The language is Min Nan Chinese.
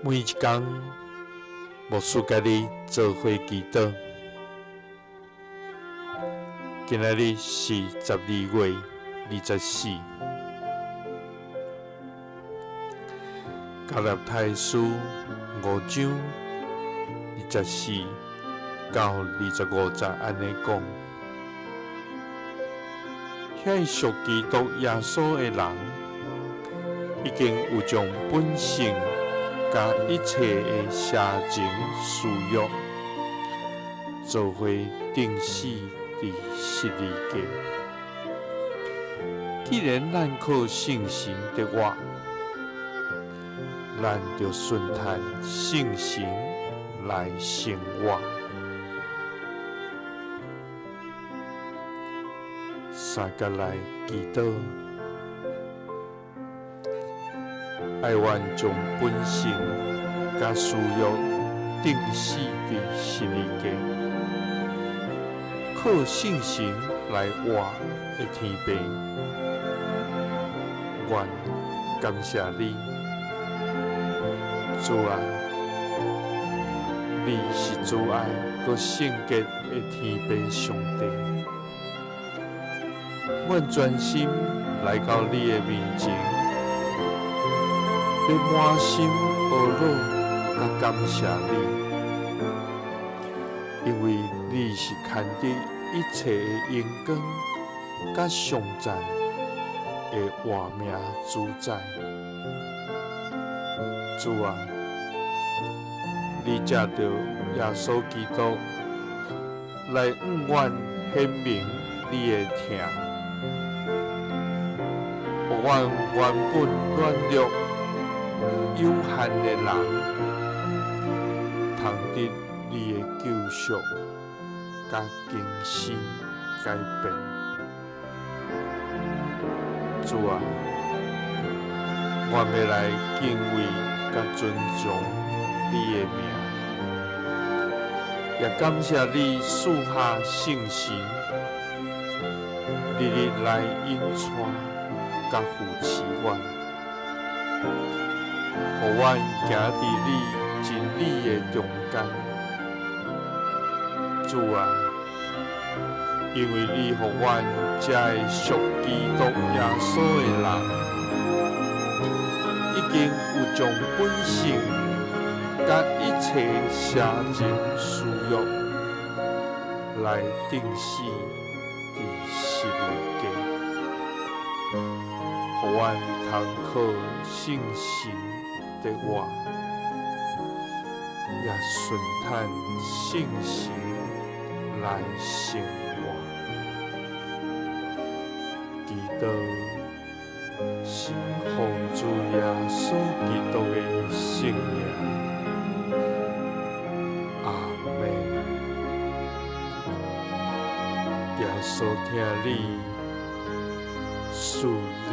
每一工，牧師佮你做伙祈禱。今仔日是12月24，加拉太書5章24到25節按呢講：遐屬基督耶穌的人，已經有將本性佮一切的邪情私欲，做伙釘死佇十字架。既然咱靠聖神得活，咱就順趁聖神來生活。相佮來祈禱。愛阮將本性佮私欲釘死佇十字架，靠聖神來活的天父，阮感謝你，主啊，你是慈愛閣聖潔的天父上帝，阮專心來到你的面前，欲滿心懊惱佮感謝你，因為你是牽得一切的榮光佮頌讚的活命主宰。主啊，你藉著耶穌基督來向阮顯明你的疼，予阮原本軟弱有限的人，通得你的救贖佮更新改變。主啊，阮欲來敬畏佮尊崇你的名，也感謝你賜下聖神，日日來引帶佮扶持阮，予阮行佇你真理的中間。主啊，因為你予阮這个屬基督耶穌的人，已經有將本性佮一切邪情私欲來釘死佇十字架，予阮通靠聖神得活，也順趁聖神來生活。祈禱是奉主耶穌基督的聖名，阿們。耶穌疼你，賜你。